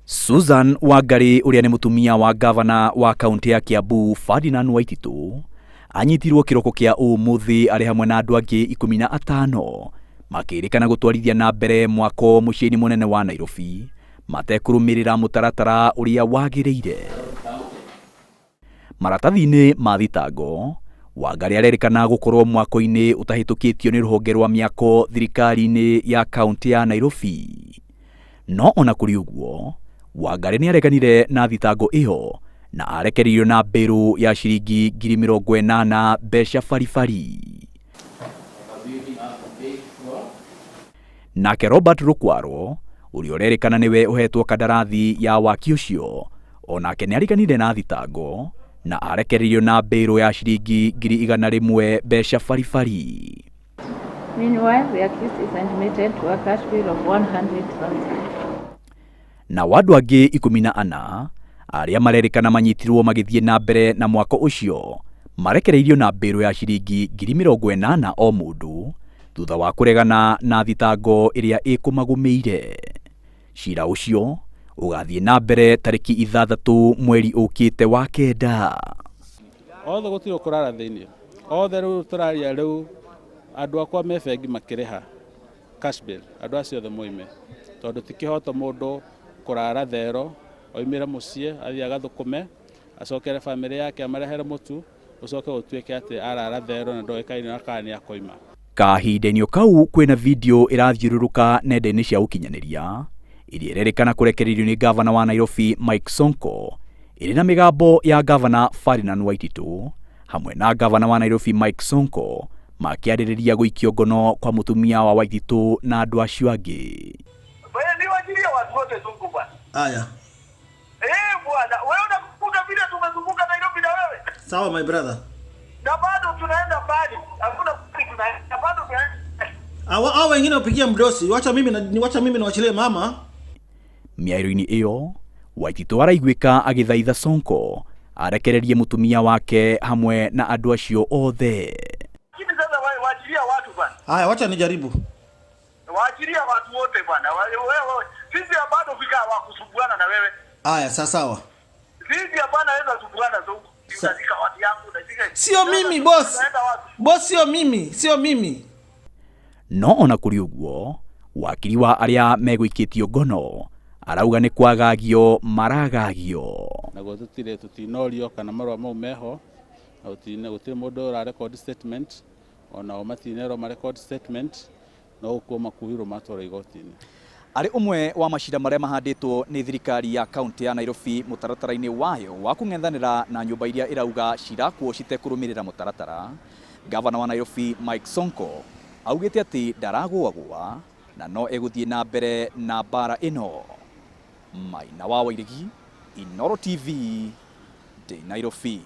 Susan Wangari ũrĩa nĩ mũtumia wa ngavana wa kaũntĩ ya Kiambu Ferdinand Waititu anyitirwo kĩroko kĩa ũmũthĩ arĩ hamwe na andũ angĩ 15 makĩrĩkana gũtwarithia na mbere mwako mũciĩ-inĩ mũnene wa Nairobi matekũrũmĩrĩra mũtaratara ũrĩa wagĩrĩire. Maratathi-inĩ ma thitango, Wangari arerĩkana gũkorwo mwako-inĩ ũtahĩtũkĩtio nĩ rũhonge rwa mĩako thirikari-inĩ ya kaũntĩ ya Nairobi. No ona kũrĩ ũguo, Wangari nĩareganire na thitango ĩyo na arekereirio na mbĩrũ ya ciringi 80,000 mbeca baribari. Nake Robert Rukwaro ũrĩa ũrerĩkana nĩwe ũhetwo kandarathi ya waki ũcio o nake nĩareganire na thitango na arekereirio na mbĩrũ ya ciringi 100,000 mbeca baribari. Meanwhile, the accused is admitted to a cash bail of 100,000. Nao andũ angĩ 14 arĩa marerĩkana manyitirwo magĩthiĩ na mbere na mwako ũcio marekereirio na mbĩrũ ya ciringi 80,000 o mũndũ thutha wa kũregana na thitango ĩrĩa ĩkũmagũmĩire. Cira ũcio ũgathiĩ na mbere tarĩki 6 mweri ũkĩte wa 9. Othe gũtirĩ ũkũrara thĩinĩ, othe rĩu tũraria rĩu andũ akwa me bengi makĩrĩha cash bail, andũ acio othe moime tondũ ti kĩhoto mũndũ kũrara thero oimĩre mũciĩ athiĩ agathũkũme acokere bamĩrĩ yake amarehere mũtu ũcoke ũtuĩke atĩ arara thero na ndoĩkaine na kana nĩ akoima. Kahinda-inĩ o kau kwĩna video ĩrathiũrũrũka nenda-inĩ cia ũkinyanĩria ĩrĩa ĩrerĩkana kũrekererio nĩ ngavana wa Nairobi Mike Sonko ĩrĩ na mĩgambo ya ngavana Ferdinand Waititu hamwe na ngavana wa Nairobi Mike Sonko makĩarĩrĩria gũikio ngono kwa mũtumia wa Waititu na andũ acio angĩ. Wewe ni wajiria watu wote zungu bwana. Aya. Eh bwana, wewe unakumbuka vile tumezunguka Nairobi na wewe? Sawa my brother. Na bado tunaenda mbali. Hakuna mbali tunaenda. Bado tunaenda. Awa hao wengine wapigia mdosi, wacha mimi na wacha mimi niwachilie mama. Mĩario-inĩ ĩyo Waititu araiguĩka agĩthaitha Sonko arekererie mũtumia wake hamwe na andũ acio othe. Lakini sasa waachilia watu bwana. Aya, wacha nijaribu. Waachilia watu wote bwana. Wewe sisi bado fika wa kusumbuana na wewe. Aya, sawa sawa. Sisi hapana weza sumbuana Sonko. Unashika watu yangu unashika. Sio mimi boss. Tunaenda wapi? Boss sio mimi, sio mimi. No ona kũrĩ ũguo wakiri wa arĩa megũikĩtio ngono arauga nĩ kwagagio maragagio. Naguo tũtirĩ tũtinorio kana marũa mau meho na gũtirĩ mũndũ ũra record statement onao matinerwo ma record statement no gũkuo makuirwo matwarwo igoti-inĩ. Arĩ ũmwe wa macira marĩa mahandĩtwo nĩ thirikari ya kaunti ya Nairobi mũtaratara-inĩ wayo wa kũng'ethanĩra na nyũmba iria ĩrauga cirakwo citekũrũmĩrĩra mũtaratara, ngavana wa Nairobi Mike Sonko augĩte atĩ ndaragũagũa na no egũthiĩ na mbere na mbara ĩno. Maina wa Wairegi, Inooro TV, ndĩ Nairobi.